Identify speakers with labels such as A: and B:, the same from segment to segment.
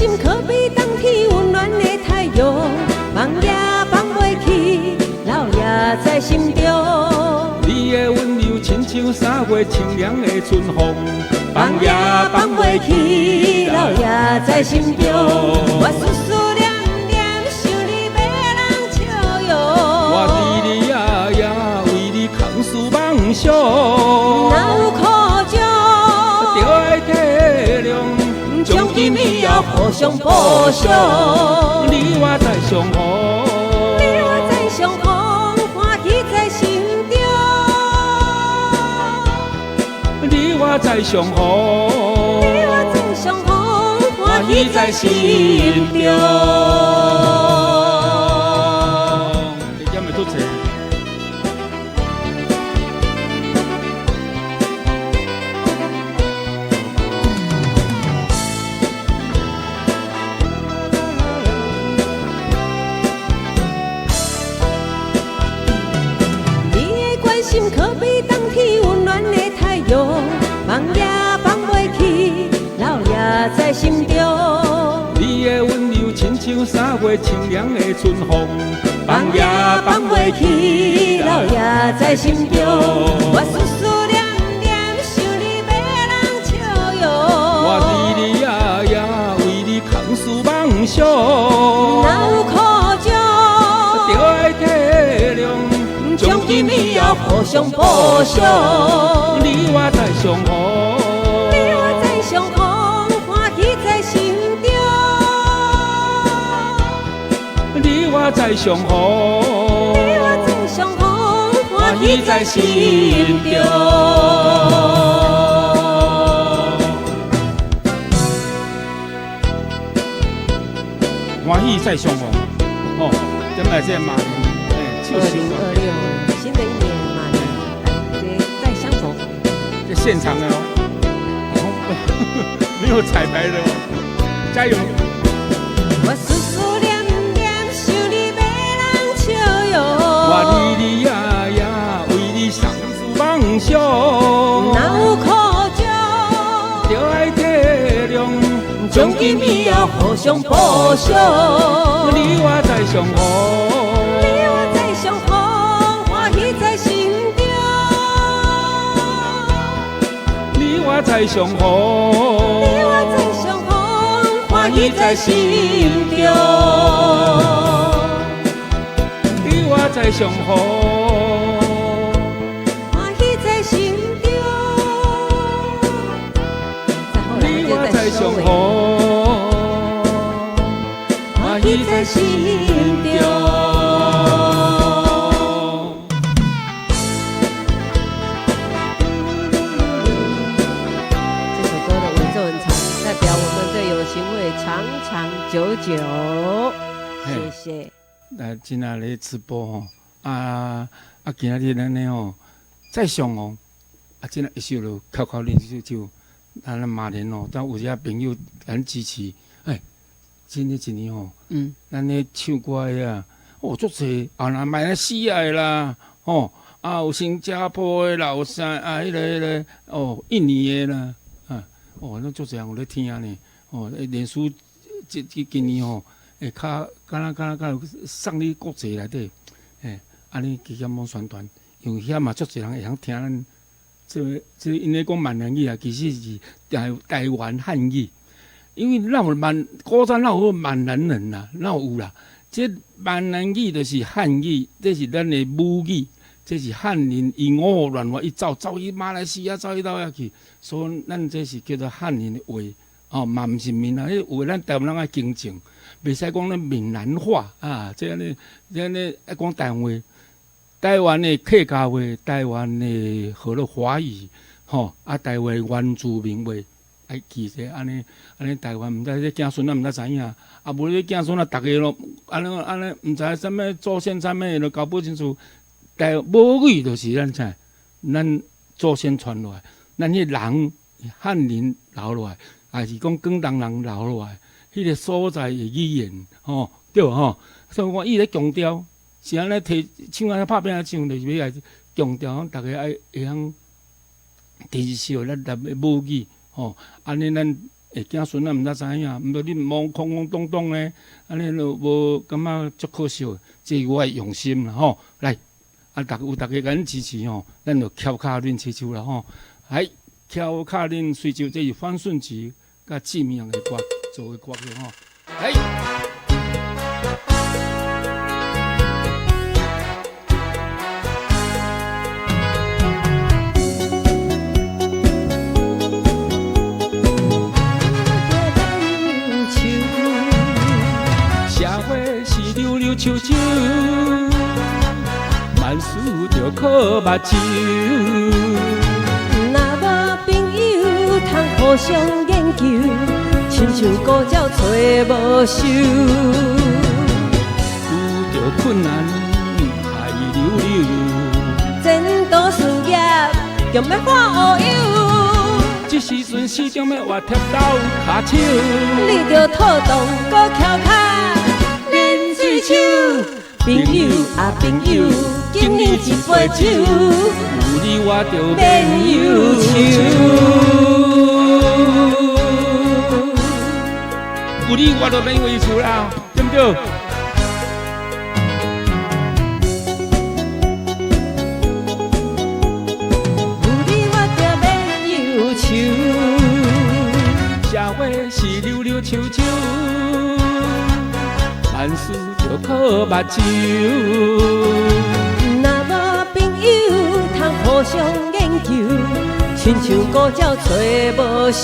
A: 心可比冬天溫暖的太陽，放也放袂去，留也在心中。
B: 你的溫柔親像3月清涼的春風，
A: 放也放袂去，留也在心中。我思思念念，想你欲人笑容。
B: 我日日夜夜為你空思夢想。
A: 若有苦衷，
B: 就愛體諒。
A: 從今以後互相補償。
B: 你我再相逢，
A: 你我再相逢，歡喜在心中。
B: 你我再相逢，
A: 你我再相逢，歡喜在心中。你的關心可比冬天溫暖的太陽，放也放袂去，留也在心中。
B: 你的溫柔親像3月清涼的春風，
A: 放也放袂去，留也在心中。我思思念念，想你欲人笑容。
B: 我日日夜夜為你空思夢想。
A: 若有苦衷，
B: 就愛體諒。
A: 從今以後互相補償。
B: 你我再相逢，
A: 你我再相逢，歡喜在心中。
B: 你我再相逢，
A: 你我再相逢，歡喜在心中。
B: 歡喜再相逢，哦，這擺這馬年，
A: 2026新的一年馬年，來再相逢。
B: 這現場的哦，沒有彩排的哦，加油！
A: 我思思念念，想你欲人笑容。
B: 我日日夜夜為你相思夢想。
A: 若有苦衷，
B: 就愛體諒。
A: 從今以後互相補償。
B: 你我再相逢，
A: 你我再相逢，歡喜在心中。
B: 你我再相逢，
A: 你我再相逢，歡喜在心中。
B: 你我再相逢，
A: 歡喜在心中。
B: 你我再相逢，歡喜在心中。
A: 這首歌的尾奏很長，代表我們的友情會長長久久。謝謝。
B: 來，今仔日直播吼，啊啊，今仔日咱呢吼再相逢，啊，今仔一首就扣扣恁手手，啊，咱馬年吼，當有遮朋友咱支持，欸，真的一年吼，咱咧唱歌的啊，哦，足濟啊，若馬來西亞的啦，吼，啊，有新加坡的啦，有啥啊，彼個哦，印尼的啦，啊，哦，咱足濟人有咧聽呢，哦，連續這今年吼，會較敢若敢若敢若送你國際內底，欸，按呢加減攏宣傳，因為遐嘛足濟人會曉聽咱這𪜶咧講閩南語啊，其實是台灣漢語，因為哪有閩古早哪有閩南人啦，哪有啦？這閩南語就是漢語，這是咱的母語，這是漢人伊五胡亂華，伊走走去馬來西亞，走去倒遐去，所以咱這是叫做漢人的話，哦，嘛毋是閩南，彼話咱台灣人愛更正，袂使講咧閩南話啊，這按呢，這按呢愛講台灣話，台灣的客家話，台灣的河洛華語，吼，啊，台灣原住民話，愛記者按呢，按呢台灣毋知這子孫仔毋知知影，啊，無這子孫仔，逐个攏按呢按呢，毋知啥物祖先啥物，都搞不清楚。台母語就是咱啥，咱祖先傳落來，咱彼人漢人留落來，還是講廣東人留落來，彼個所在的語言，吼，對無吼？所以我伊咧強調，是按呢提唱按呢拍拼唱，就是欲來強調，講逐家愛會曉珍惜咱的母語，吼，按呢咱欸，囝孫仔毋才知影，毋著你摸空空洞洞咧，按呢就無感覺足可惜。這是我的用心啦吼，來，啊，逐有逐家共阮支持吼，咱就翹跤練吹手啦吼，來，翹跤練吹手，這是方順吉佮志明的歌做的歌曲吼，來。社會是溜溜秋秋，萬事著靠目睭。
A: 若無朋友通互相研究，親像古鳥揣無岫。
B: 遇著困難害溜溜，
A: 前途事業強欲看烏有。
B: 這時陣死中欲活貼鬥跤手，
A: 你著套動閣翹跤練水手，朋友啊朋友，敬你一杯酒，
B: 有你我就
A: 免憂愁。
B: 有你我就免憂愁啦，對毋對？
A: 有你我就免憂愁。
B: 社會是溜溜秋秋，萬事著靠目睭。
A: 若無朋友通互相研究，親像古鳥揣無岫。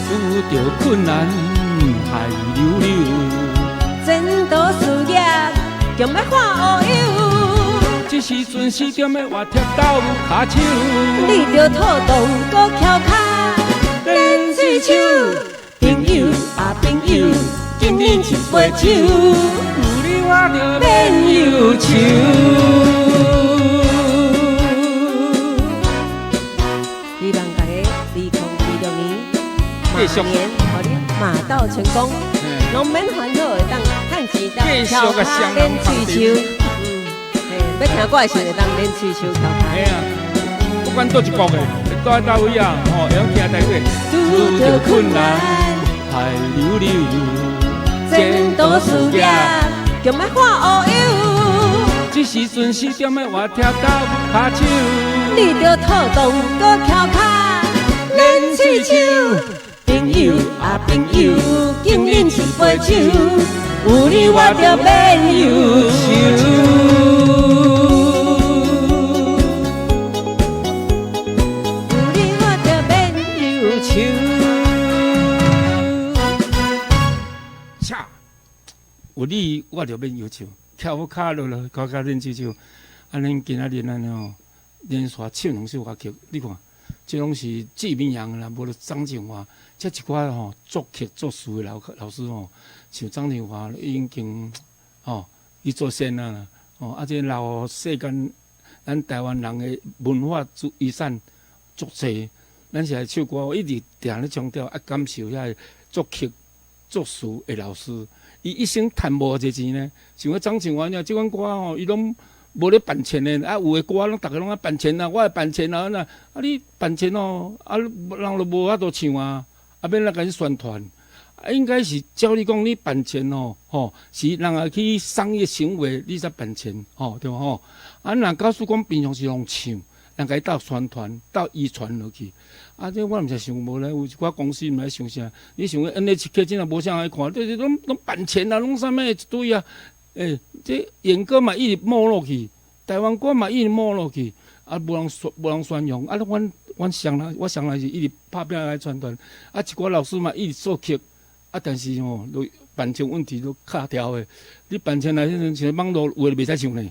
B: 遇著困難害溜溜，
A: 前途事業強欲看烏有。
B: 這時陣死中欲活貼鬥跤手，
A: 你著套動閣翹跤練水手，朋友啊朋友，敬你一杯酒，
B: 有你我就
A: 免憂愁。希望大家2026年馬年，予恁馬到成功，攏免煩惱，會當趁錢當翹跤練水手。嗯，嘿，欲聽歌的時陣會當練水手翹跤。
B: 嘿啊，不管佗一國的，蹛佗位啊，吼，會曉聽台語。
A: 拄著困難
B: 害溜溜，
A: 前途事業強欲看烏有。
B: 這時陣死踮欲活貼鬥跤手，
A: 你著套動閣翹跤練水手，朋友啊朋友，敬恁一杯酒，有你我就免憂愁。有你我就免憂愁。
B: 恰，有你我就免憂愁，翹跤落落，翹跤練水手。啊，恁今仔日按呢吼，連續唱兩首歌曲，你看，這攏是志明陽啦，無就張振華，這一寡吼作曲作詞的老老師吼，像張振華已經吼伊做先啊，吼啊，這留予世間咱台灣人的文化遺產足濟。咱是愛唱歌，我一直定咧強調，愛感受遐个作曲作詞的老師，伊一生趁無偌濟錢呢。像彼張振華爾，這款歌吼，伊攏無咧版權的，啊有的歌攏逐家攏愛版權啊，我愛版權啊，啊啊你版權哦，啊人都無法度唱啊，啊欲按怎共你宣傳？啊應該是照你講，你版權哦，吼是人家去商業行為，你才版權，吼對無吼？啊若假使講平常時攏唱，人共伊鬥宣傳、鬥遺傳落去。啊，這我毋是想無咧，有一寡公司毋知想啥，你想講 NHK 真若無啥愛看，這攏攏版權啊，攏啥物一堆啊。欸，這演歌嘛一直沒落去，台灣歌嘛一直沒落去，啊，無人宣無人宣揚，啊，阮阮上來我上來是一直拍拚來宣傳，啊，一寡老師嘛一直作曲，啊，但是吼，都版權問題都卡掉的，你版權來彼陣像網路有的袂使唱呢，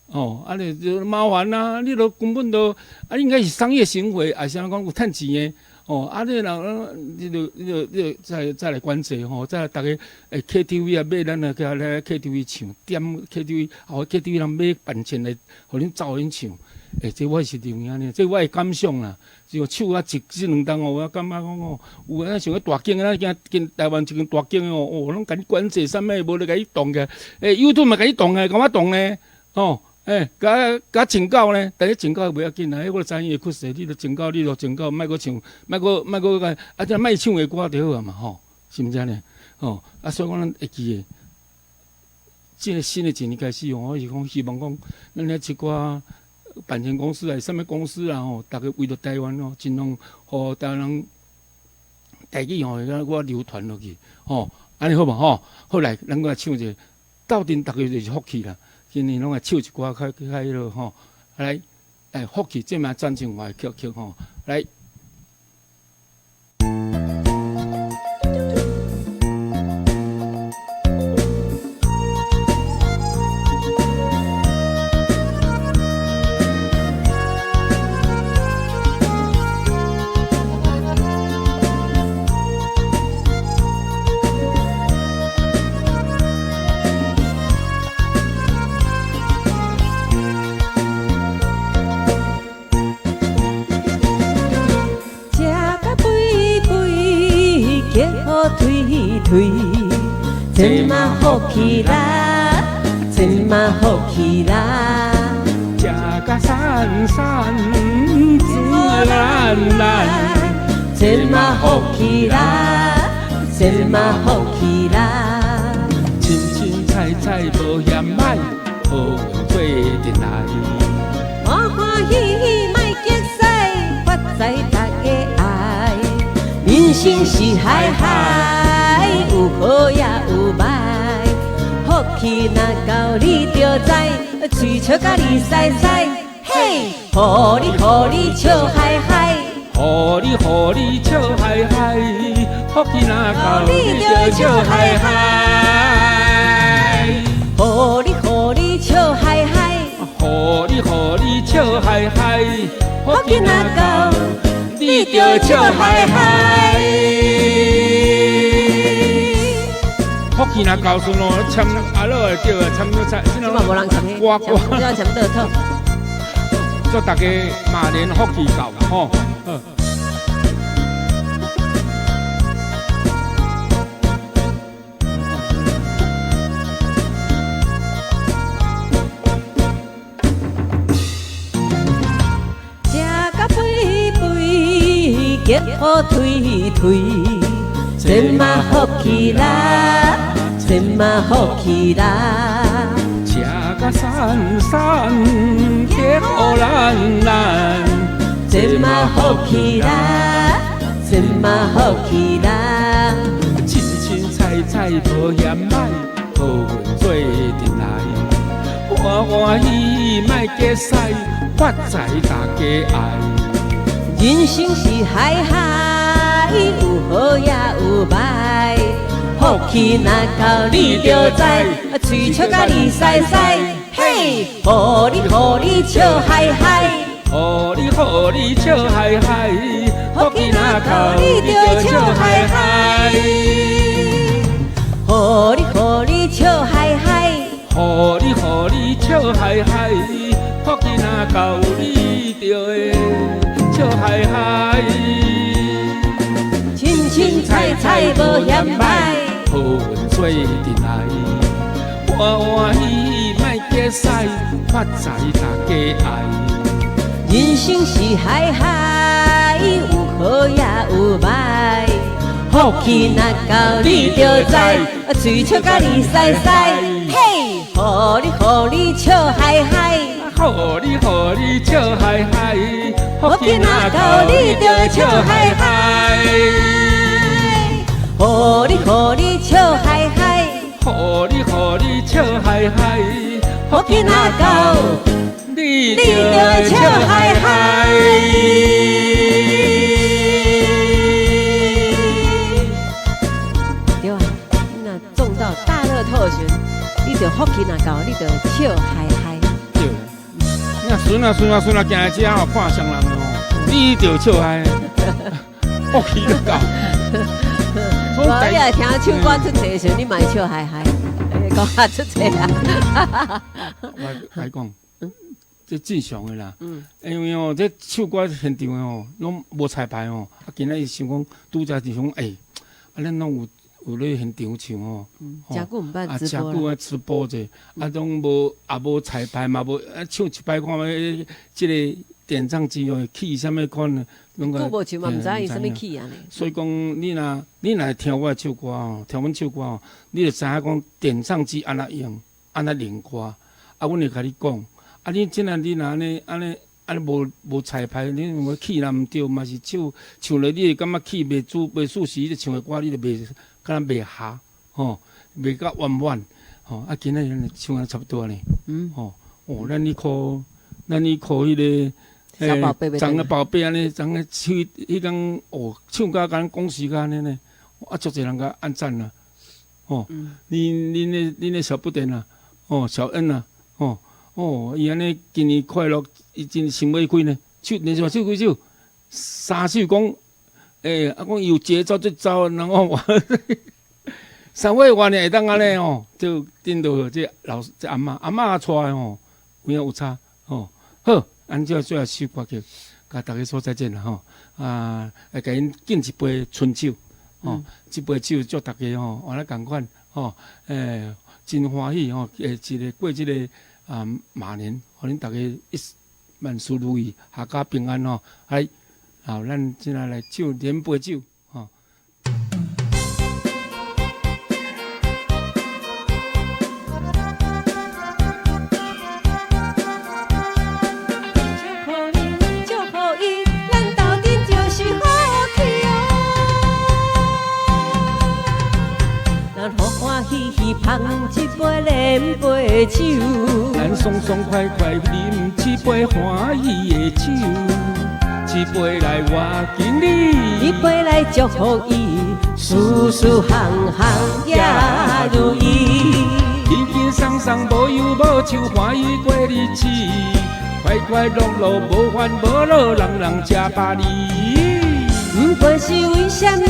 B: 哦，啊，你就麻煩啊，你都根本都啊，應該是商業行為，還是按怎講有趁錢的。哦，啊！你人，你就你就你就再再來管制吼，再來逐家欸 KTV 啊買咱啊，來 KTV 唱，點 KTV，後 KTV 人買版權來，予恁走予恁唱。欸，這我是認為按呢，這我的感想啦。就唱啊一這兩冬哦，我感覺講哦，有啊像彼大間啊，咱今台灣一間大間哦，哦，攏共你管制啥物，無咧共你動嘅。欸，YouTube 嘛共你動嘅，共我動呢？吼，欸，共共穿狗呢？但是穿狗袂要紧啊，彼我知影伊会屈势，你著穿狗，你著穿狗，莫阁唱，莫阁莫阁个，啊，这莫唱的歌就好啊嘛，吼，是毋是按呢？吼，啊，所以讲咱会记得，这个新的一年开始吼，我是讲希望讲，咱遐一寡版权公司啊，啥物公司啊吼，逐个为著台湾哦，尽量予台湾人台语吼，会阁流传落去，吼，按呢好无吼？好来，咱阁来唱一个，斗阵逐个就是福气啦。今年拢来唱一寡较较彼落吼，来，来福气，这嘛专情话的曲曲吼，来。
A: 推，这嘛福气啦，这嘛福气啦。
B: 食甲瘦瘦，自然然，
A: 这嘛福气啦，这嘛福气啦。
B: 凊凊彩彩无嫌歹，好运做阵来。
A: 欢欢喜喜莫结使，发财大家爱，人生是海海。有好也有歹，福气若到你就知，嘴笑甲你屎屎，嘿，予你予你笑嗨嗨，
B: 予你予你笑嗨嗨，福气若到你就笑嗨嗨，
A: 予你予你笑嗨嗨，
B: 予你予你笑嗨嗨，
A: 福气若到你就笑嗨嗨。
B: 福气若到时咯，签阿乐的对啊，签咗菜，
A: 这嘛无人签的，
B: 我我
A: 这签乐透。
B: 祝大家马年福气到吼！
A: 食甲肥肥，激予推推，这嘛福气啦！这嘛福气啦，
B: 食甲瘦瘦，激予烂烂，
A: 这嘛福气啦，这嘛福气啦。
B: 凊凊彩彩无嫌歹，好运做阵来，欢欢喜喜莫结使，发财大家爱。
A: 人生是海海，有好也有歹。福气若到你就知，嘴笑甲你屎屎，嘿，予你予你笑嗨嗨，
B: 予你予你笑嗨嗨，福气若到你就笑嗨嗨，
A: 予你予你笑嗨嗨，
B: 予你予你笑嗨嗨，福气若到你就会笑嗨嗨，
A: 凊凊彩彩无嫌歹。
B: 好运做阵来，欢欢喜喜莫结使，发财大家爱。
A: 人生是海海，有好也有歹，福气若到你就知，嘴笑甲你屎屎，嘿，予你予你笑嗨嗨，
B: 予你予你笑嗨嗨，
A: 福气若到你就笑嗨嗨。予你予你笑嗨嗨，
B: 予你予你笑嗨嗨，
A: 福气若到
B: 你
A: 就笑嗨嗨。对啊，你若中到大乐透时，你就福气若到，你就笑嗨嗨。
B: 对，你若孙啊孙啊孙啊，行来遮哦，看双人哦，你就笑嗨，福气就到。
A: 无，你若听唱歌出错时，你嘛会笑嗨嗨，讲啊出错啊。
B: 我来讲，这正常的啦。因为哦，这唱歌现场的哦，拢无彩排哦。啊，今仔日想讲，拄才就想，欸，啊，咱拢有有咧現場唱吼，
A: 誠久毋捌
B: 啊，
A: 直播
B: 誠久啊直播者，啊，攏無也無彩排嘛，無啊唱一擺看覓，這個點唱機哦，起啥物款，攏
A: 久無唱嘛，毋知伊啥物起按呢。
B: 所以講，你若聽我唱歌吼，聽阮唱歌吼，你就知影講點唱機按怎用，按怎練歌。啊，阮會共你講，啊，你這若你若按呢按呢按呢無彩排，你無起若毋對，嘛是唱唱咧，你會感覺起袂主袂舒適，你唱的歌你就袂敢若袂合吼，袂較圓滿吼。啊，今仔日唱啊差不多呢，吼，哦，咱去考彼個。
A: 小寶貝，
B: 昨個寶貝按呢，昨個唱彼工哦，唱甲敢講時間按呢呢，啊，足濟人共按讚啦，吼，恁的小不點啊，哦，小恩啊，哦，哦，伊按呢今年快樂，伊真心欲開呢，唱連續唱幾首，三首講，啊講有節奏節奏，人講3歲外呢會當按呢吼，就頂到這老這阿嬤，阿嬤帶的吼，有影有差，吼，好。按照最後一首歌曲，共大家說再見啦吼！啊，來共𪜶敬一杯春酒，吼，這杯酒祝大家吼，按呢仝款吼，真歡喜吼，一個過這個啊馬年，予恁大家一萬事如意，闔家平安吼！來，好，咱這下來唱連杯酒。
A: 捧一杯连杯酒，
B: 咱爽爽快快啉一杯歡喜的酒，一杯來我敬你，
A: 一杯來祝福伊，事事項項也如意，
B: 輕輕鬆鬆無憂無愁，歡喜過日子，快快樂樂無煩無惱，人人食百二。
A: 不管是為啥物，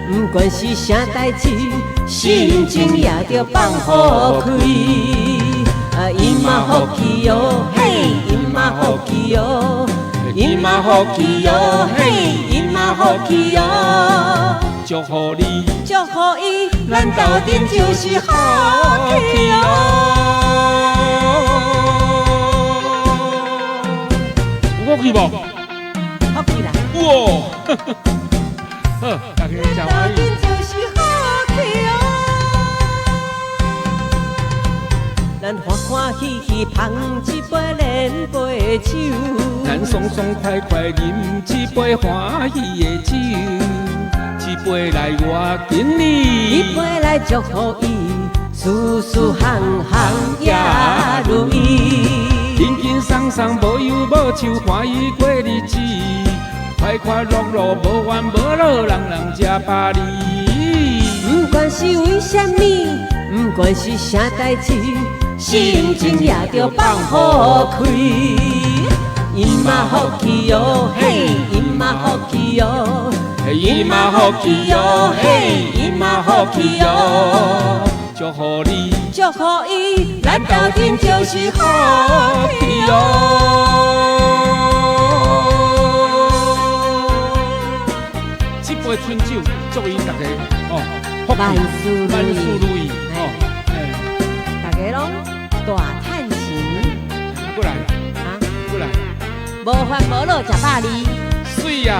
A: 不管是啥代誌，心情也著放予開。啊，伊嘛福氣喲，嘿，伊嘛福氣喲，伊嘛福氣喲，嘿，伊嘛福氣喲。
B: 祝福你，
A: 祝福伊，咱鬥陣就是福氣喲。
B: 有福氣無？
A: 福氣啦！
B: 哇！好，大家真歡喜。
A: 咱歡歡喜喜捧一杯連杯酒，
B: 咱爽爽快快啉一杯歡喜的酒，一杯來我敬你，
A: 一杯來祝福伊，事事項項也如意，
B: 輕輕鬆鬆無憂無愁，歡喜過日子。快快樂樂無煩無惱，人人食百二。
A: 不管是為啥物，不管是啥代誌，心情也著放予開。伊嘛福氣喲，嘿，伊嘛福氣喲，
B: 伊嘛福氣喲，嘿，伊嘛福氣喲。祝福你，
A: 祝福伊，咱鬥陣就是福氣喲。
B: 這杯春酒祝伊大家哦，
A: 萬事
B: 萬事如意哦，
A: 大家攏大趁錢。
B: 過來啊，過來，
A: 無煩無惱食百二。
B: 媠啊！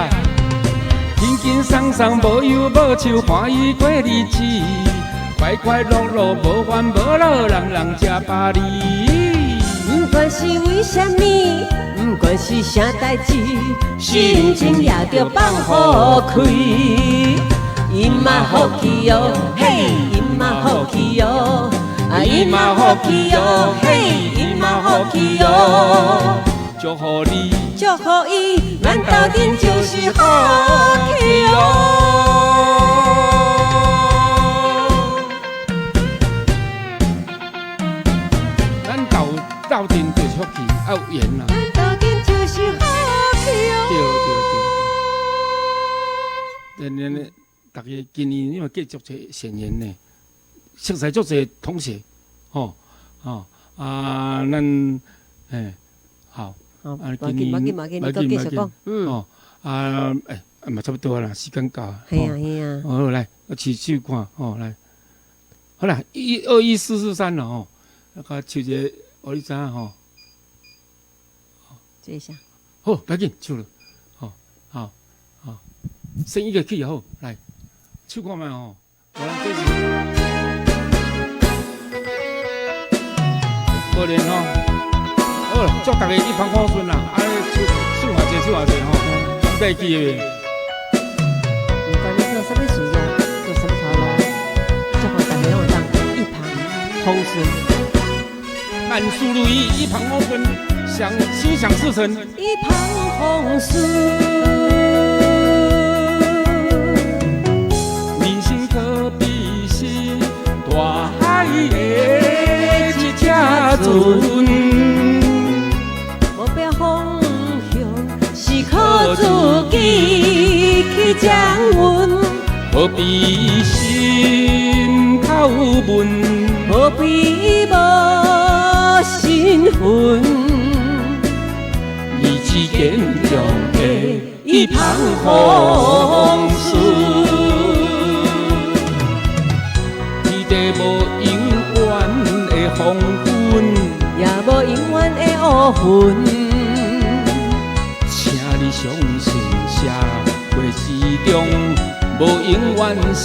B: 輕輕鬆鬆無憂無愁，歡喜過日子，快快樂樂無煩無惱，人人食百二。
A: 不管是為啥物，不管是啥代誌，心情也著放予開。伊嘛福氣喲，嘿，伊嘛福氣喲，啊，伊嘛福氣喲，嘿，伊嘛福氣喲。
B: 祝福你，
A: 祝福伊，咱鬥陣就是福氣喲。
B: 咱鬥陣就是福氣，愛有緣啦。
A: 咱鬥陣就是福氣喲。
B: 對對對。對，大家今年因為結足濟善緣呢，熟似足濟同學，吼吼啊，咱好，
A: 啊，今年，無緊無緊，你閣繼續講，嗯，
B: 哦，啊，嘛差不多啦，時間到，
A: 係啊係啊，
B: 好來，我試試看吼，來，好啦，一二一四四三了吼，那個唱一个，予你知影吼。
A: 這一下。
B: 好，趕緊唱了，好，好，好，先一個起好，來，唱看覓吼，我來這是，過年吼，好啦，祝大家一帆風順啦，啊，唱唱偌濟唱偌濟吼，會記的。
A: 不管你做啥物事業，做啥物頭路，祝福大家攏會當一帆風順。
B: 萬事如意，一帆風順，想心想事成。
A: 一帆風順。
B: 人生可比是大海的一隻船，
A: 目標方向是靠自己去掌穩，
B: 何必心頭悶，
A: 何必無身份。
B: 意志堅強的一帆風順，天地無永遠的黃昏，
A: 也無永遠的烏雲。
B: 請你相信社會之中，無永遠失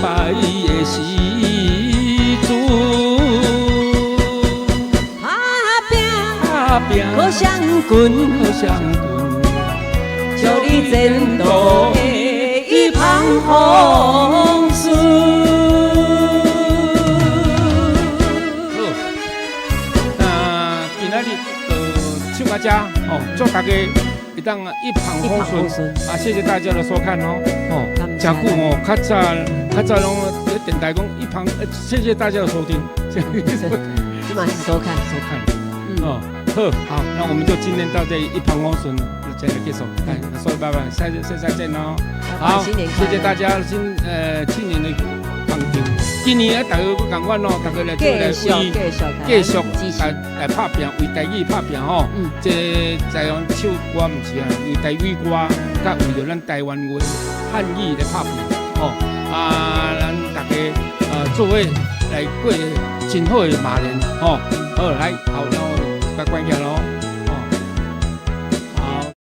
B: 敗的時陣。
A: 打拼，
B: 打拼，
A: 靠雙拳，
B: 靠雙拳，
A: 祝你前途會一帆風順。
B: 好，那今仔日就唱到這，哦，祝大家會當一帆風順。啊，謝謝大家的收看哦，哦，誠久哦，較早較早攏咧電台講一帆，謝謝大家的收聽。
A: 這嘛是收看，
B: 收看，哦，好，好，那我們就今天到這裡一帆風順，就這樣結束，來，說拜拜，下次下次再見咯。好，謝謝大家新年的捧場，今年啊，大家閣仝款哦，大家來做來為繼續來來拍拚，為台語拍拚吼。這在用唱歌毋是啊，為台語歌，佮為著咱台灣話漢語來拍拚吼。啊，咱大家做伙來過真好的馬年吼。好，來，好，那我來關鍵咯。